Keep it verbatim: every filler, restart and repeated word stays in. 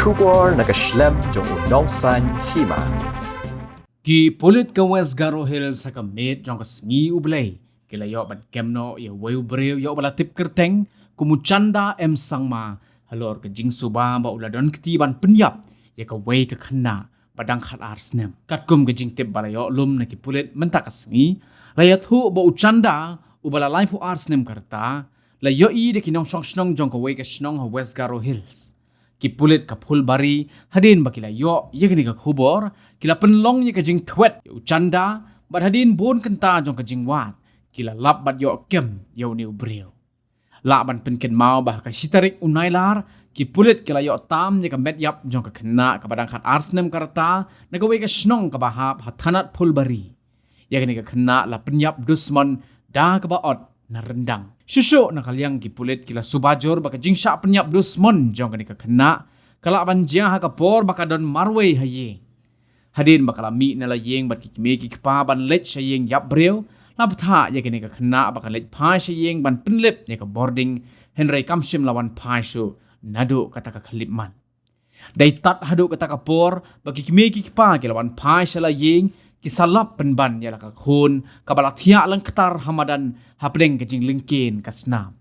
Khubor na ka shlem jong u Nongsaiñ Hima. Ki pulit ka West Garo Hills ha ka miet jong ka sngi U Blei ki la ïoh ban kem noh ïa uwei u briew ïoh ba la tip kyrteng kum u Chanda M Sangma halor ka jingsuba ba u la don kti ban pynïap ïa kawei ka khynnah ba dang khatar snem. Katkum ka jingtip ba la ïoh lum na ki pulit mynta ka sngi, la ïathuh ba u Chanda uba la laiphew ar snem ka rta la ïohi da ki nongshong shnong jong kawei ka shnong ha West Garo Hills. Ki pulit ka Phulbari hadien ba ki la ïoh ïa kane ka khubor ki la pynlong ïa ka jingthwet ïa u Chanda bad hadien bun kynta jong ka jingwad ki la lap bad ïoh kem ïa une u briew. Lah ban pynkynmaw ba ha ka shi tarik u Nailar ki pulit ki la ïoh tam ïa ka met ïap jong ka khynnah kaba dang khatar snem ka rta na kawei ka shnong kaba hap ha thanat Phulbari. Ïa kane ka khynnah la pynïap dusmon da kaba ot na ryndang. Shuh shuh na ka liang ki pulit ki la suba jur ba ka jingshah pynïap dusmon jong kane ka khynnah ka lah ban jia ha ka por ba ka don marwei ha ïing. Hadien ba ka la mih na la ïing bad ki kmie ki kpa ban leit sha ïing ïap briew, la bthah ïa kane ka khynnah ba kan leit phai sha ïing ban pynlip ïa ka bording, hynrei kam shym la wan phai shuh naduh kata ka khyllipmat. Dei tad haduh kata ka por ba ki kmie ki kpa ki la wan phai sha la ïing, ki sa lap pynban ïa la ka khun kaba la thiah lyngktar ha madan hapdeng ka jinglyngkien ka snam.